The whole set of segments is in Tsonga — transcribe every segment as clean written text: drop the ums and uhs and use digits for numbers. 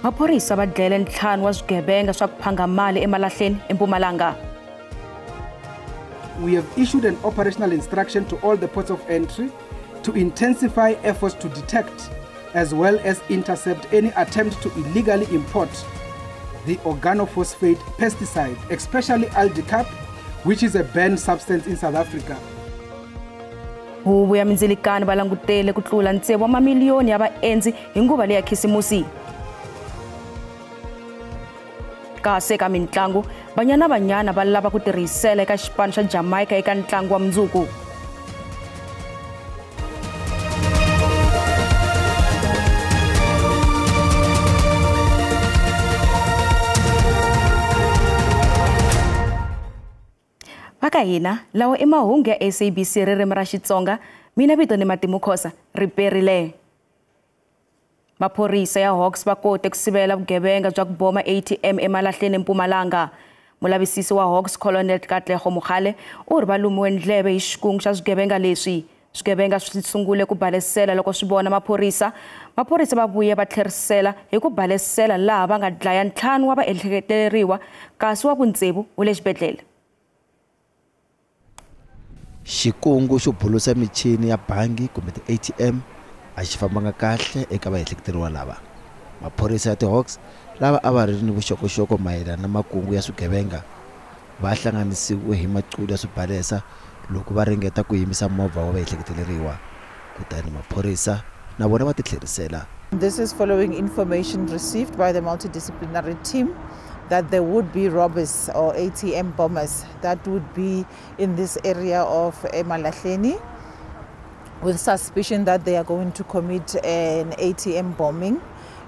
Maphorisa va dlayele ntlhanu wa swigevenga swa ku phanga mali eMalahleni eMpumalanga. We have issued an operational instruction to all the ports of entry to intensify efforts to detect as well as intercept any attempt to illegally import the organophosphate pesticide, especially aldicarb, which is a banned substance in South Africa. Huvo ya mindzilikano va langutele ku tlula 6 wa mamiliyoni ya vaendzi hi nguva leya Khisimusi. Kasi eka mintlangu, Banyana Banyana va lava ku tirhisela eka xipano xa Jamaica eka ntlangu wa mundzuku. Vaka hina lawa i mahungu ya SABC ririmi ra Xitsonga, mina vito ni Matimu Khosa riperile. Maphorisa ya Hawks va kote ku sivela vugevenga bya ku boma ATM eMalahleni eMpumalanga. Mulavisisi wa Hawks Colonel Katlego Mogale u ri va lumiwe ndleve hi xikungu xa swigevenga leswi. Swigevenga swi sungule ku balesela loko swi vona maphorisa. Maphorisa va vuye va tlherisela hi ku balesela laha va nga dlaya 5 wa vaehleketeleriwa kasi wa vutsevu wu le xibedhlele. Xikungu xo bulusa michini ya bangi kumbe ti-ATM a xi fambanga kahle eka vaehleketeriwa lava. Maphorisa ya ti-Hawks lava a va ri ni vuxokoxoko mayelana na makungu ya swigevenga va hlanganisiwe hi maqulu ya swibalesa loko va ringeta ku yimisa movha wa vaehleketeleriwa, kutani maphorisa na vona va titlherisela. This is following information received by the multidisciplinary team that there would be robbers or ATM bombers that would be in this area of Emalahleni, with suspicion that they are going to commit an ATM bombing.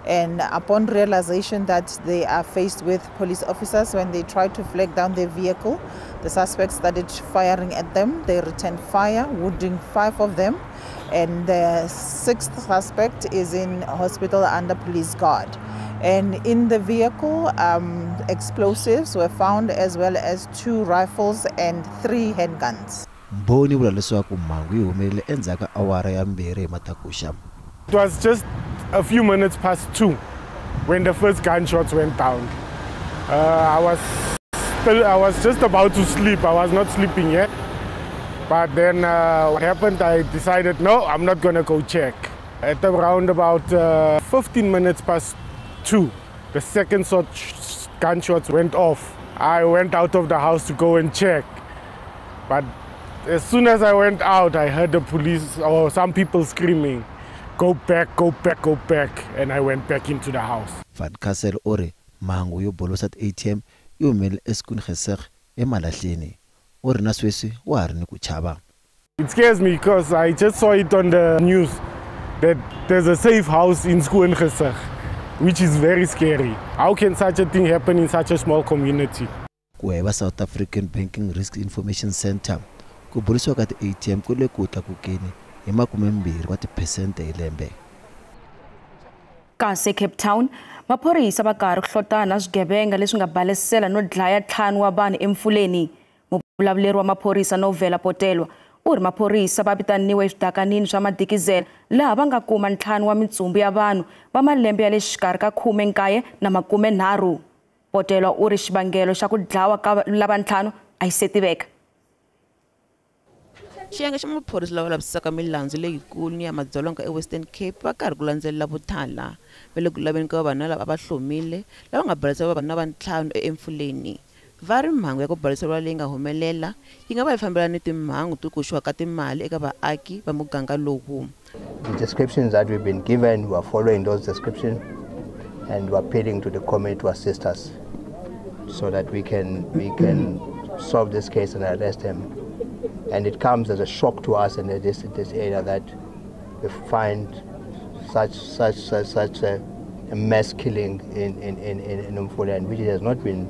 And upon realization that they are faced with police officers, when they tried to flag down their vehicle, the suspects started firing at them. They returned fire, wounding 5 of them. And the 6th suspect is in hospital under police guard. And in the vehicle, explosives were found, as well as 2 rifles and 3 handguns. Mbhoni vula leswaku mhangu yi humelele endzhaku ka awara ya 2 hi matakuxa. It was just a few minutes past 2 when the first gunshots went down. I was just about to sleep. I was not sleeping yet. But then what happened, I decided, no, I'm not going to go check. At around about 15 minutes past 2, the second gunshots went off. I went out of the house to go and check. But as soon as I went out, I heard the police or some people screaming, "Go back, go back, go back," and I went back into the house. Van Kassel u ri mhangu yo bolosa ti-ATM yi humelele eSkoongesig eMalahleni. U ri na sweswi wa ha ri ni ku chava. It scares me because I just saw it on the news that there's a safe house in Skoongesig, which is very scary. How can such a thing happen in such a small community? Ku ya hi va South African Banking Risk Information Centre, ku bulisiwa ka ti-ATM ku le ku tlakukeni hi 20 wa tiphesente hi lembe. Kasi Cape Town, maphorisa va karhi ku hlotana na swigevenga leswi nga balesela no dlaya 5 wa vanhu eMfuleni. Muvulavuleri wa maphorisa Novela Potelwa u ri maphorisa va vitaniwe eswidakanini swa Madikizela laha va nga kuma 5 wa mitsumbu ya vanhu va malembe ya le xikarhi ka 19 na 30. Potelwa u ri xivangelo xa ku dlawa ka lava 5 a xi se tiveka. Xiyenge xa maphorisa lava lavisisaka milandzu leyikulu ni ya madzolonga eWestern Cape va karhi ku landzelela vuthala va le ku laveni ka vavanuna lava va hlomile lava nga balesela vavanuna va 5 eMfuleni. Va ri mhangu ya ku baleseriwa leyi nga humelela yi nga va yi fambelana ni timhangu to koxiwa ka timali eka vaaki va muganga lowu. The descriptions that we've been given, we are following those descriptions and we are appealing to the community to assist us so that we can solve this case and arrest them. And it comes as a shock to us in this area that we find such a mass killing in Mfuleni, which has not been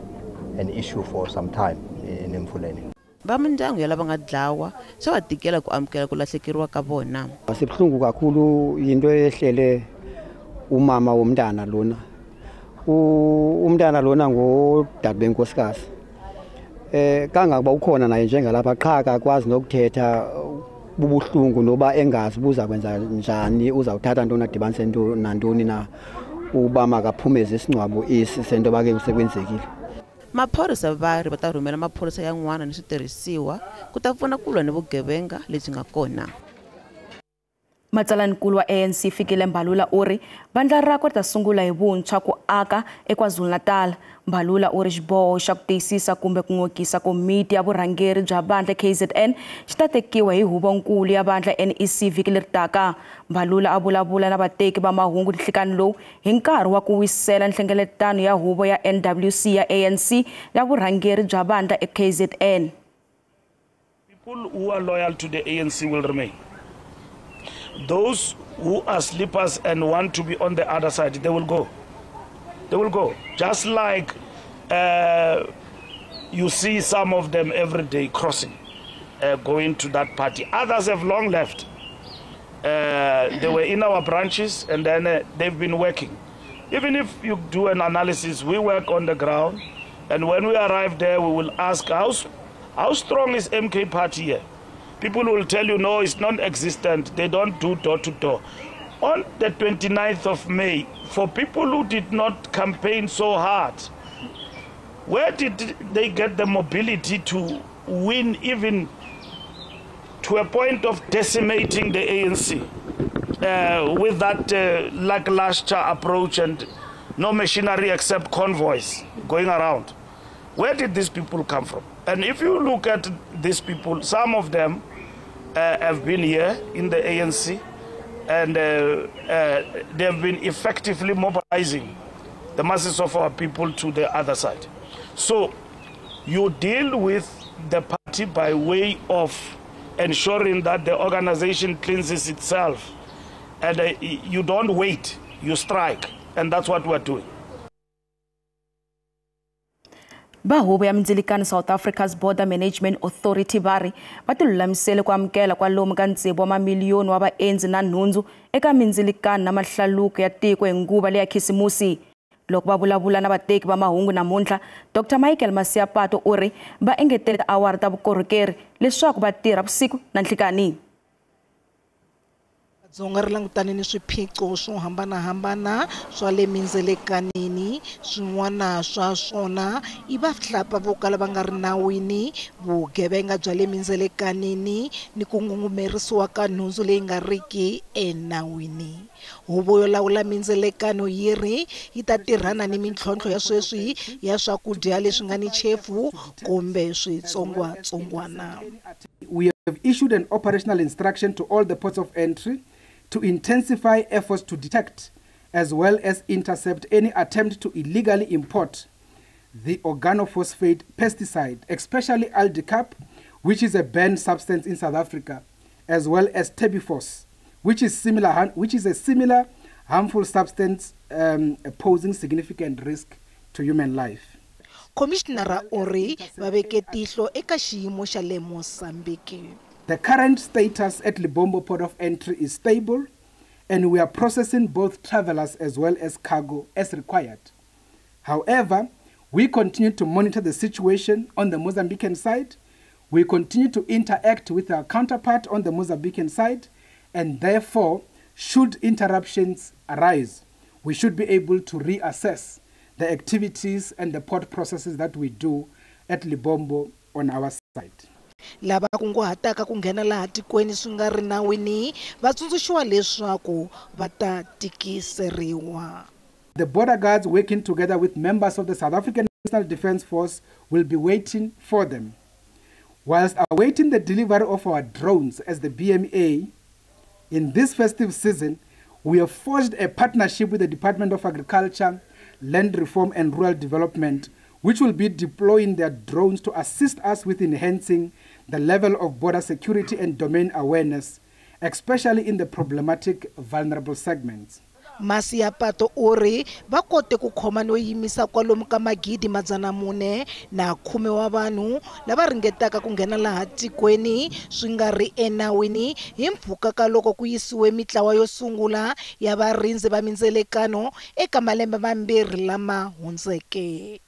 an issue for some time in Mfuleni. Va mindyangu ya lava nga dlawa swa va tikela ku amukela ku lahlekeriwa ka vona. Sibuhlungu kakhulu yinto ehlele umama womntana lona. Umntana lona ngodade benkosikazi. Kangakuba ukhona naye njengalapha qha akakwazi nokuthetha bubuhlungu noba engazi buza kwenza njani, uzawuthatha ntoni adibanise nantoni na. Ukuba makaphumeze isingcwabo esi sento bake kusekwenzekile. Maphorisa va ri va ta rhumela maphorisa yan'wana ni switirhisiwa ku ta pfuna ku lwa ni vugevenga lebyi nga kona. Matsalaninkulu wa ANC Fikile Mbalula u ri vandla rakwe ri ta sungula hi vuntshwa ku aka eKwaZulu-Natal. Mbalula u ri xiboho xa ku tiyisisa kumbe ku n'okisa komiti ya vurhangeri bya vandla KZN xi ta tekiwa hi huvonkulu ya vandla NEC vhiki leri taka. Mbalula a vulavula na vateki va mahungu nhlikani lowu hi nkarhi wa ku wisela nhlengeletano ya huvo ya NWC ya ANC ya vurhangeri bya vandla eKZN. People who are loyal to the ANC will remain. Those who are sleepers and want to be on the other side, they will go. They will go. Just like you see some of them every day crossing, going to that party. Others have long left. They were in our branches and then they've been working. Even if you do an analysis, we work on the ground. And when we arrive there, we will ask, how strong is MK party here? People will tell you, no, it's non-existent. They don't do door-to-door. On the 29th of May, for people who did not campaign so hard, where did they get the mobility to win even to a point of decimating the ANC with that lackluster approach and no machinery except convoys going around? Where did these people come from? And if you look at these people, some of them have been here in the ANC, and they have been effectively mobilizing the masses of our people to the other side. So you deal with the party by way of ensuring that the organization cleanses itself, and you don't wait, you strike, and that's what we're doing. Va huvo ya mindzilikano South Africa's Border Management Authority va ri va tilulamisele ku amukela kwalomu ka 6 wa mamiliyoni wa vaendzi na nhundzu eka mindzilikano na mahlaluko ya tiko hi nguva leya Khisimusi. Loko va vulavula na vateki va mahungu namuntlha, Dr Michael Masiapato u ri va engetele tiawara ta vukorhokeri leswaku va tirha vusiku na nhlikani. Dzonga ri langutane ni swiphiqo swo hambanahambana swa le mindzelekanini, swin'wana swa swona i vahlapfa vo kala va nga ri nawini, vugevenga bya le mindzelekanini ni ku ngungumerisiwa ka nhundzu leyi nga riki enawini. Huvo yo lawula mindzelekano yi ri yi ta tirhana ni mintlhontlho ya sweswi ya swakudya leswi nga ni chefu kumbe switsongwatsongwana. We have issued an operational instruction to all the ports of entry to intensify efforts to detect as well as intercept any attempt to illegally import the organophosphate pesticide, especially aldicarb, which is a banned substance in South Africa, as well as terbufos, which is a similar harmful substance posing significant risk to human life. Commissioner ori va veke tihlo eka xiyimo xa le Mozambique. The current status at Lebombo Port of Entry is stable, and we are processing both travelers as well as cargo as required. However, we continue to monitor the situation on the Mozambican side. We continue to interact with our counterpart on the Mozambican side, and therefore, should interruptions arise, we should be able to reassess the activities and the port processes that we do at Lebombo on our side. Lava kunguhataka ku nghena laha tikweni swi nga ri nawini va tsundzuxiwa leswaku va ta tikiseriwa. The border guards working together with members of the South African National Defence Force will be waiting for them. Whilst awaiting the delivery of our drones as the BMA, in this festive season, we have forged a partnership with the Department of Agriculture, Land Reform and Rural Development, which will be deploying their drones to assist us with enhancing the level of border security and domain awareness, especially in the problematic vulnerable segments. Masiapato uri va kote ku khoma no yimisa kwalomu ka 410 wa vanhu lava ringetaka ku nghena laha tikweni swi nga ri enawini hi mpfhuka ka loko ku yisiwe mitlawa yo sungula ya varindzi va mindzelekano eka malembe mambirhi lama hundzeke.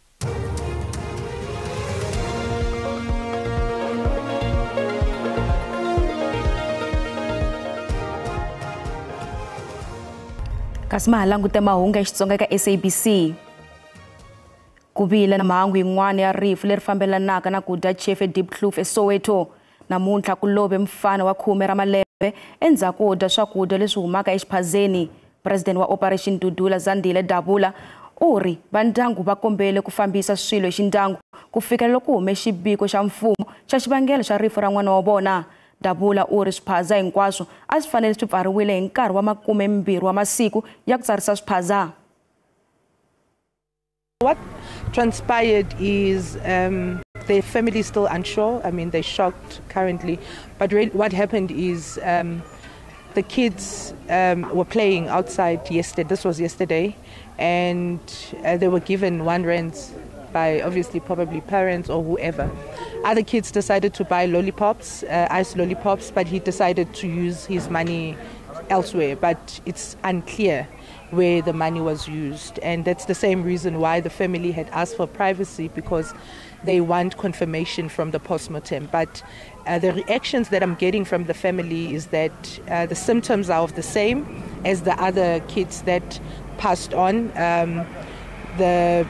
Kasi ma ha langute mahungu ya Xitsonga eka SABC. Ku vile na mhangu yin'wana ya rifu leri fambelanaka na ku dya chefu eDiepkloof eSoweto. Namuntlha ku love mfana wa 10 ra malembe endzhaku ko dya swakudya leswi humaka exiphazeni. President wa Operation Dudula Zandile Dabula u ri vandyangu va kombele ku fambisa swilo hi xindyangu ku fikela loko ku hume xiviko xa mfumo xa xivangelo xa rifu ra n'wana wa vona. Dabula u ri swiphaza hinkwaswo a swi fanele swi pfariwile hi nkarhi wa 20 wa masiku ya ku tsarisa swiphaza. What transpired is the family is still unsure. I mean, they're shocked currently. But really what happened is the kids were playing outside yesterday. This was yesterday. And they were given 1 rand by obviously probably parents or whoever. Other kids decided to buy lollipops, ice lollipops, but he decided to use his money elsewhere. But it's unclear where the money was used, and that's the same reason why the family had asked for privacy, because they want confirmation from the postmortem. But the reactions that I'm getting from the family is that the symptoms are of the same as the other kids that passed on, the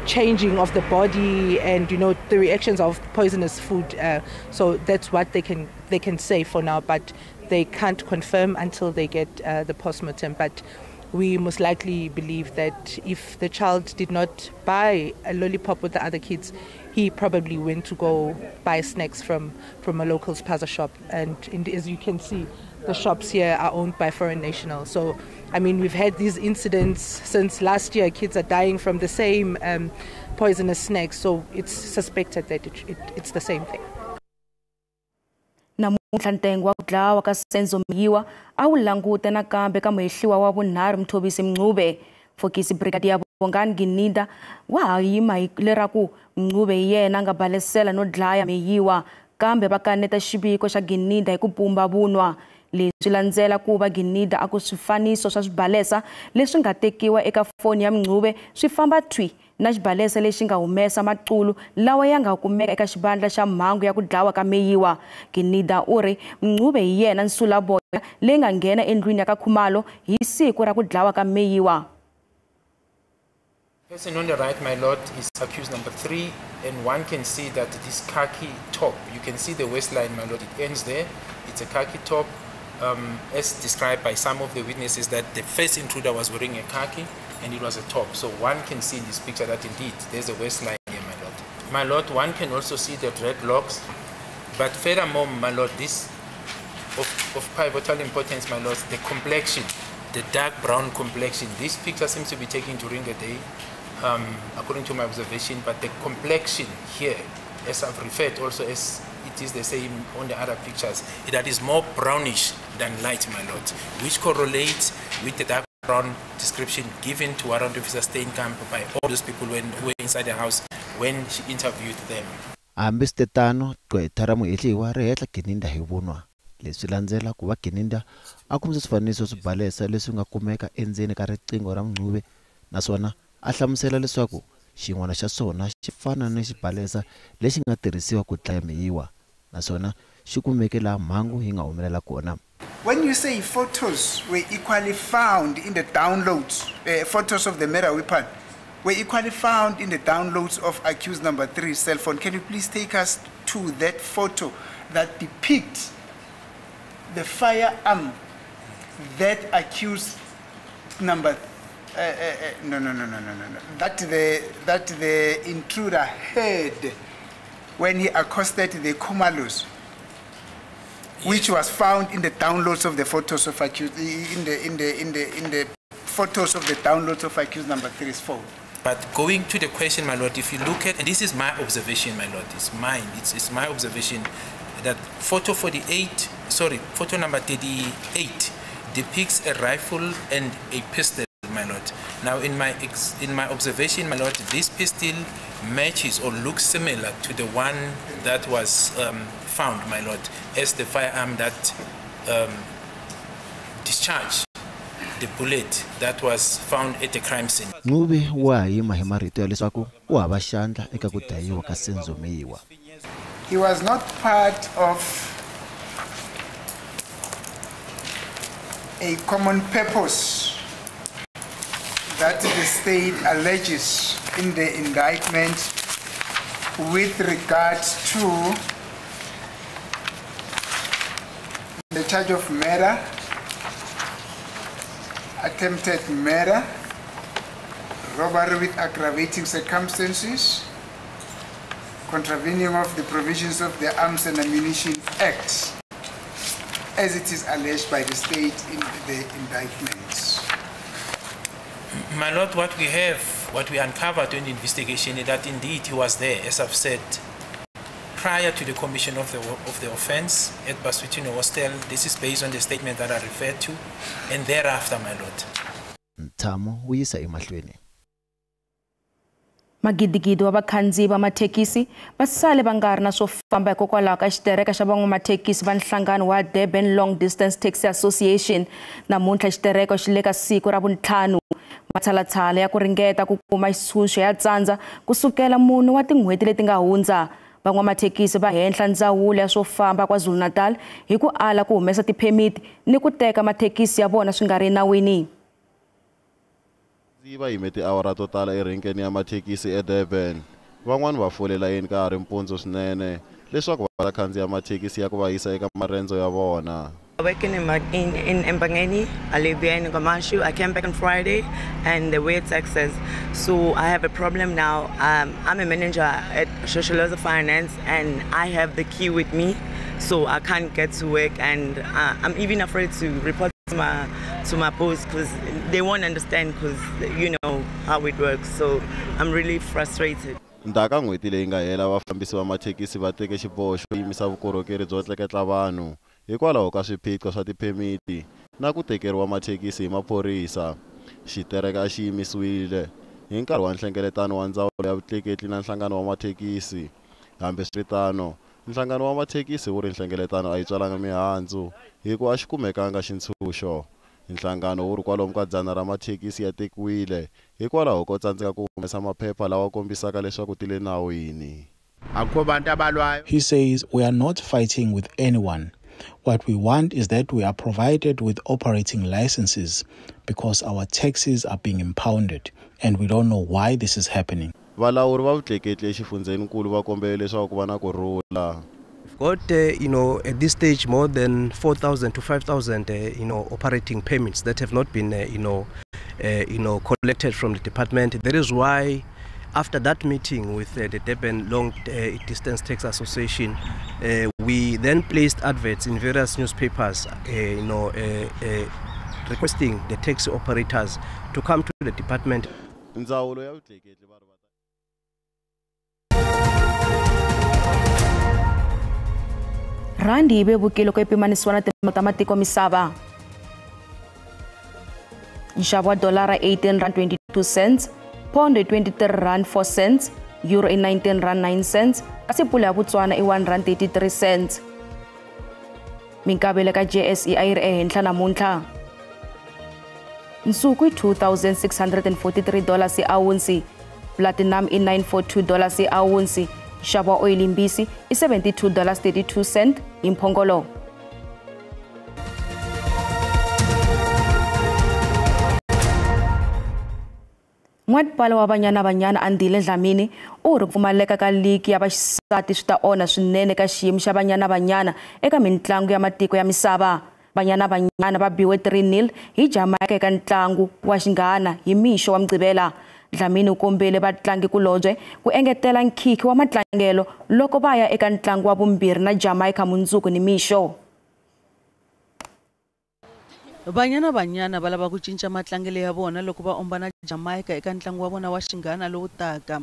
changing of the body and, you know, the reactions of poisonous food. So that's what they can say for now, but they can't confirm until they get the postmortem. But we most likely believe that if the child did not buy a lollipop with the other kids, he probably went to go buy snacks from a local spaza shop. And as you can see, the shops here are owned by foreign nationals. So, I mean, we've had these incidents since last year. Kids are dying from the same poisonous snacks. So it's suspected that it's the same thing. Namuntlha ntengo wa ku dlawa ka Senzo Meyiwa a wu langute nakambe ka muhehliwa wa vunharhu Mthobisi Mncube. Fokisi Brigadier Bongani Gininda wa ha yima hi leraku Mncube hi yena a nga balesela no dlaya Meyiwa, kambe va kaneta xiviko xa Gininda hi ku pumba vunwa. Leswi landzela ku va Gininda a ku swifaniso swa swibalesa leswi nga tekiwa eka foni ya Mncube swi famba thwi na xibalesa lexi nga humesa maqulu lawa ya nga kumeka eka xivandla xa mhangu ya ku dlawa ka Meyiwa. Gininda u ri Mncube hi yena nsulaboya leyi nga nghena endlwini ya ka Khumalo hi siku ra ku dlawa ka Meyiwa. Person on the right, my lord, is accused number 3, and one can see that this khaki top, you can see the waistline, my lord, it ends there. It's a khaki top, as described by some of the witnesses, that the first intruder was wearing a khaki and it was a top. So one can see in this picture that indeed there's a waistline here, my lord. My lord, one can also see the dreadlocks, but furthermore, my lord, this of pivotal importance, my lord, the complexion, the dark brown complexion. This picture seems to be taken during the day, according to my observation, but the complexion here, as I've referred also as it is the same on the other pictures, that is more brownish than light, my lord, which correlates with the dark brown description given to Warrant Officer Steenkamp by all those people who were inside the house when she interviewed them. Hambiswiritano, gqwetha ra muhehliwa ri hehla Gininda hi vunwa. Leswi landzela ku va Gininda a kumise swifaniso swibalesa leswi nga kumeka endzeni ka riqingho ra Mncube, naswona a hlamusela leswaku xin'wana xa swona xi fana ni xibalesa lexi nga tirhisiwa ku dlaya Meyiwa, naswona xi kumeke laha mhangu yi nga humelela kona. When you say photos were equally found in the downloads, photos of the murder weapon were equally found in the downloads of accused number 3's cell phone, can you please take us to that photo that depicts the firearm that accused number no, that the intruder heard when he accosted the Khumalos, which was found in the downloads of the photos of accused in the photos of the downloads of accused number 3's phone. But going to the question, my lord, if you look at, and this is my observation, my lord, it's mine, it's my observation that photo photo number 38 depicts a rifle and a pistol, my lord. Now, in my observation, my lord, this pistol matches or looks similar to the one that was found, my lord, as the firearm that discharged the bullet that was found at the crime scene. Ncube wa yima hi marito ya leswaku u hava xandla eka ku dlayiwa ka Senzo Meyiwa. He was not part of a common purpose that the state alleges in the indictment with regard to the charge of murder, attempted murder, robbery with aggravating circumstances, contravening of the provisions of the Arms and Ammunition Act, as it is alleged by the state in the indictments? My Lord, what we have, what we uncovered during the investigation is that indeed he was there, as I've said, prior to the commission of the offense at Basuthwini Hostel. This is based on the statement that I referred to, and thereafter, my Lord. Ntshamo wu yisa emahlweni. Magidigidi wa vakhandziyi va mathekisi va sale va nga ri na swo famba hikokwalaho ka xitereka xa van'wamathekisi va nhlangano wa Durban Long Distance Taxi Association. Namuntlha xitereko xi le ka siku ra vuntlhanu. Matshalatshala ya ku ringeta ku kuma xitshunxo ya tsandza kusukela mune wa tin'hweti leti nga hundza. Van'wamathekisi va henhla ndzawulo ya swo famba KwaZulu-Natal hi ku ala ku humesa tiphemiti ni ku teka mathekisi ya vona swi nga ri enawini. Va yime tiawara to tala erenkeni ya mathekisi eDurban. Van'wani va fole layeni ka ha ri mpundzu swinene leswaku va ta khandziya mathekisi ya ku va yisa eka marendzo ya vona. I work in Empangeni. I live here in KwaMashu. I came back on Friday and they wear taxes. So I have a problem now. I'm a manager at Socializer Finance and I have the key with me, so I can't get to work, and I'm even afraid to report to my boss because they won't understand, because you know how it works. So I'm really frustrated. Ndzhaku n'hweti leyi nga hela vafambisi va mathekisi va teke xiboho xo yimisa vukorhokeri byo tleketla vanhu hikwalaho ka swiphiqo swa tiphemiti na ku tekeriwa mathekisi hi maphorisa. Xitereka a xi yimisiwile hi nkarhi wa nhlengeletano wa ndzawulo ya vutleketli na nhlangano wa mathekisi. Hambiswiritano, nhlangano wa mathekisi wu ri nhlengeletano a yi tswalanga mihandzu hikuva a xi kumekanga xintshunxo. Nhlangano wu ri kwalomu ka 100 ra mathekisi ya tekiwile hikwalaho ko tsandzeka ku humesa maphepha lawa kombisaka leswaku ti le nawini. He says we are not fighting with anyone. What we want is that we are provided with operating licenses because our taxis are being impounded and we don't know why this is happening. Valawuri va vutleketli exifundzenikulu va kombele leswaku ku va na ku rhula. We've got, at this stage more than 4,000 to 5,000, operating permits that have not been, collected from the department. That is why, after that meeting with the Durban Long Distance Taxi Association, we then placed adverts in various newspapers, requesting the taxi operators to come to the department. Ndzawulo ya vutleketli va ri Randi yi vevukile loko yi pimanisiwa na timali ta matiko misava. Nxavo wa dolara R18.22, pound i R23.04, euro i R19.09, kasi pula ya Botswana i R1.33. Minkavelo ka JSE a yi ri ehenhla namuntlha. Nsuku i $2,643 hi awunsi, platinum i $942 hi awunsi. Nxavo wa oyili mbisi i $72.32 hi mphongolo. N'watipala wa Banyana Banyana Andile Dlamini u ri ku pfumaleka ka ligi ya vaxisati swi ta onha swinene ka xiyimo xa Banyana Banyana eka mintlangu ya matiko ya misava. Banyana Banyana va biwe 3-0 hi Jamaica eka ntlangu wa xinghana hi mixo wa Mugqivela. Dlamini u kombele vatlangi-kulobye ku engetela nkhikhi wa matlangelo loko va ya eka ntlangu wa vumbirhi na Jamaica mundzuku ni mixo. Banyana Banyana va lava ku cinca matlangelo ya vona loko va ombana Jamaica eka ntlangu wa vona wa xinghana lowu taka.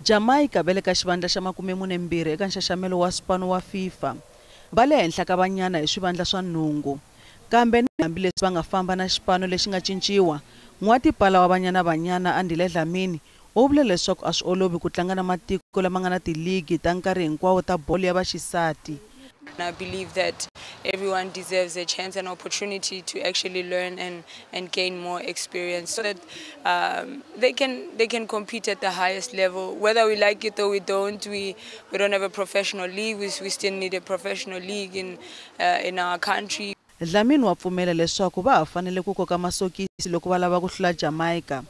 Jamaica va le ka xivandla xa 42 eka nxaxamelo wa swipano wa FIFA. Va le henhla ka Banyana hi swivandla swa 8. Kambe ni hambileswi va nga famba na xipano lexi nga cinciwa, n'watipala wa Banyana Banyana Andile Dlamini u vule leswaku a swi olovi ku tlanga na matiko lama nga na tiligi ta nkarhi hinkwawo ta bolo ya vaxisati. I believe that everyone deserves a chance and opportunity to actually learn and gain more experience so that they can compete at the highest level. Whether we like it or we don't, we don't have a professional league. We still need a professional league in our country. Dlamini wa pfumela leswaku va ha fanele ku koka masokisi loko va lava ku hlula Jamaica.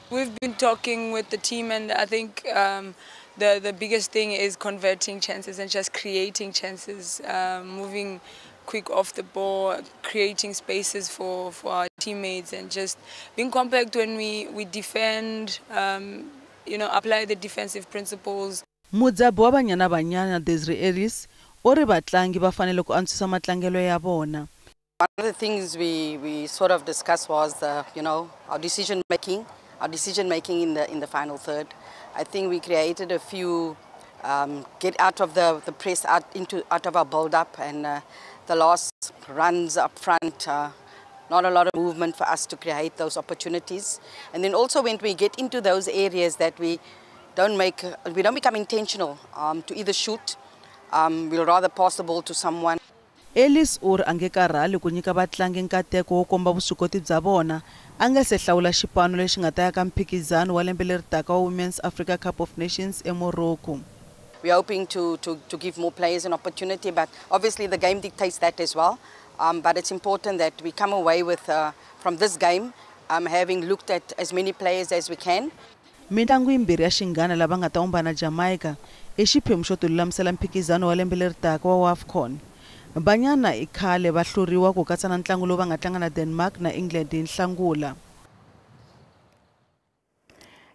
We've been talking with the team, and I think the biggest thing is converting chances and just creating chances, moving quick off the ball, creating spaces for our teammates, and just being compact when we defend, you know, apply the defensive principles. Mudzabi wa Banyana Banyana Desiree Ellis u ri vatlangi va fanele ku antswisa matlangelo ya vona. One of the things we sort of discussed was, you know, our decision making. Our decision making in the final third. I think we created a few get out of the press, out of our build up, and the last runs up front, not a lot of movement for us to create those opportunities. And then also when we get into those areas that we don't become intentional to either shoot, we'll rather pass the ball to someone. Ellis u ri a nge karhali ku nyika vatlangi nkateko wo komba vuswikoti bya vona a nga se hlawula xipano lexi nga ta ya ka mphikizano wa lembe leri taka wa Women's Africa Cup of Nations eMorocco. We are hoping to give more players an opportunity, but obviously the game dictates that as well. But it's important that we come away with from this game having looked at as many players as we can. Mintlangu yimbirhi ya xinghana lava nga ta umba na Jamaica i xiphemu xo tilulamisela mphikizano wa lembe leri taka wa AFCON. Banyana i khale va hluriwa ku katsa na ntlangu lowu va nga tlanga na Denmark na England hi Nhlangula.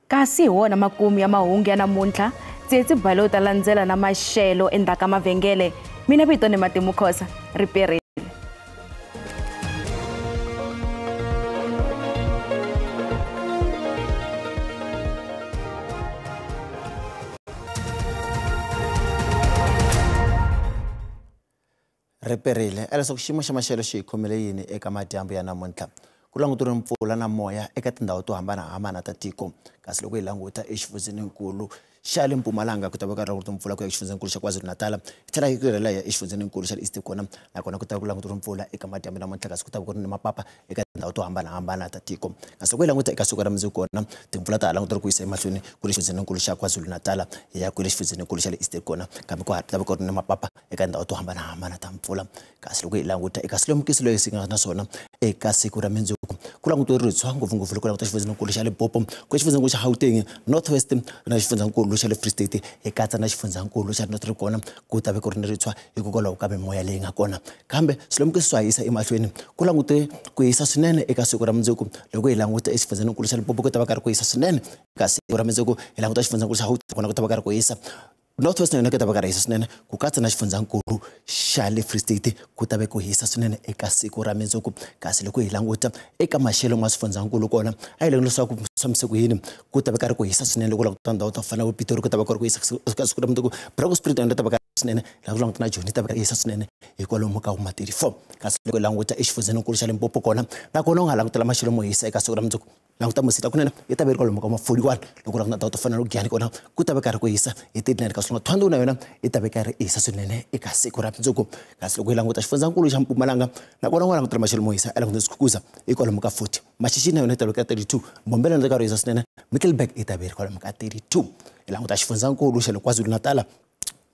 Kasi hi wona makumu ya mahungu ya namuntlha, Tsietsi Balo ta landzela na maxelo endzhaku ka mavhengele. Mina vito ni Matimu Khosa, riperile. Riperile leswaku xiyimo xa maxelo xi hi khomele yini eka madyambu ya namuntlha. Ku languteriwe mpfula na moya eka tindhawu to hambanahambana ta tiko, kasi loko hi languta exifundzeninkulu xa le Mpumalanga ku ta va ku ri mpfula ku ya exifundzeninkulu xa KwaZulu-Natal, hi tlhela hi tirhela ya exifundzeninkulu xa le Eastern kona, nakona ku ta va ku languteriwe mpfula eka madyambu namuntlha, kasi ku ta va ku ri ni mapapa eka tindhawu to hambanahambana ta tiko. Kasi loko hi languta eka siku ra mundzuku kona, timpfula ta ha languteriwe ku yisa emahlweni ku le xifundzeninkulu xa KwaZulu-Natal hi ya ku le xifundzeninkulu xa le Eastern kona, kambe ku ha ta va ku ri ni mapapa eka tindhawu to hambanahambana ta mpfula. Kasi loko hi languta eka swilemukiso leswi nga na swona eka siku ra mundzuku, ku languteriwe ritshwa ngopfungopfu loko languta xifundzeninkulu xa Limpopo, ku xifundzeninkulu xa Gauteng, North West na xifundzeninkulu xa le Free State, hi katsa na xifundzeninkulu xa Northern kona, ku ta va ku ri ni ritshwa hikokwalaho ka mimoya leyi nga kona. Kambe swilemukiso swa hisa emahlweni, ku langute ku hisa swinene eka siku ra mundzuku. Loko hi languta exifundzeninkulu xa Limpopo ku ta va ka ri ku hisa swinene eka siku ra mundzuku, hi languta xifundzeninkulu xa Gauteng kona ku ta va ka ri ku hisa, North West na yona ku ta va ka ri hisa swinene, ku katsa na xifundzeninkulu xa le Free State ku ta va ku hisa swinene eka siku ra mundzuku. Kasi loko hi languta eka maxelo ma swifundzeninkulu kona, a hi lengi leswaku swi ku yini, ku ta va ka ri ku hisa swinene loko languta tindhawu to fana na Pitori ku ta va ku ri ku hisa eka siku ra mundzuku, Bronkhorstspruit na yona ta va ka swinene, laha ku languta na Joni ta va ka hisa swinene hikwalomu ka ma 34. Kasi loko hi languta exifundzeninkulu xa Limpopo kona, nakona u nga langutela maxelo mo hisa eka siku ra mundzuku, languta Musina kunene yi ta va yi ri kwalomu ka ma 41. Loko languta ndhawu to fana na Giyani kona ku ta va ka ri ku hisa hi 39, kasi loko Thohoyandou na yona yi ta va ka ri hisa swinene eka siku ra mundzuku. Kasi loko hi languta xifundzeninkulu xa Mpumalanga, nakona u nga langutela maxelo mo hisa, a languta Skukuza hi kwalomu ka 40, Mashishini na yona yi ta va ka 32, Mbombela na ka ri hisa swinene, Middelburg yi ta va yi ri kwalomu ka 32. Hi languta xifundzeninkulu xa le KwaZulu-Natal,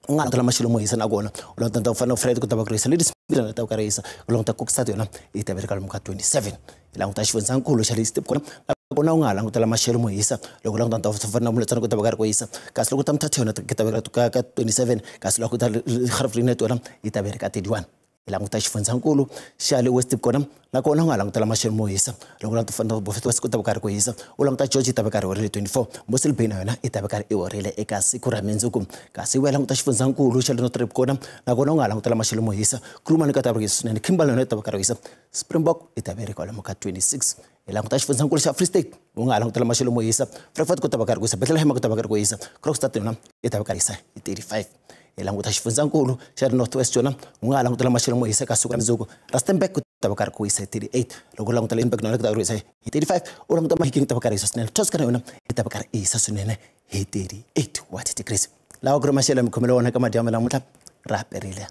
u nga langutela maxelo mo hisa nakona, u languta ndhawu fana na Fred ku ta va ku ri hisa, Ladysmith na ta va ka ri hisa, u languta Kokstad yona yi ta va ri kwalomu ka 27. Hi languta xifundzeninkulu xa le Eastern kona, nakona u nga ha langutela maxelo mo hisa, loko u languta ndhawu to fana na Moletsane ku ta va ka ri ku hisa, kasi loko ta Mthatha yona ku ta va ka 27, kasi loko ta Graaff-Reinet yona yi ta va ri ka 31. Hi languta xifundzeninkulu xa le West kona, nakona u nga langutela maxelo mo hisa, loko u languta fana na Beaufort West ku ta va ka ri ku hisa, u languta George yi ta va ka ri horile 24, Mossel Bay na yona yi ta va ka ri i horile eka siku ra mundzuku. Kasi u ya languta xifundzeninkulu xa le Northern kona, nakona u nga langutela maxelo mo hisa, Kuruman ka ta va ri hisa swinene, Kimberley na yona yi ta va ka ri hisa, Springbok yi ta va ri kwalomu ka 26. Hi languta xifundzeninkulu xa Free State, u nga langutela maxelo mo hisa, Frankfurt ku ta va ka ri ku hisa, Bethlehem ku ta va ka ri ku hisa, Krogstad yona yi ta va ka ri hisa hi 35. Hi languta xifundzeninkulu xa le North West yona, u nga langutela maxelo mo hisa eka siku ra mundzuku, Rustenburg ku ta va ka ri ku hisa hi 38, loko u languta Limburg na yona ku ta va ri hisa hi 35, u languta Mahikeng ku ta va ka ri hisa swinene, Tosca na yona yi ta va ka ri hisa swinene hi 38 watt degrees. Lawa ku ri maxelo ya mikhomelo wona eka madyambu namuntlha, ra perile.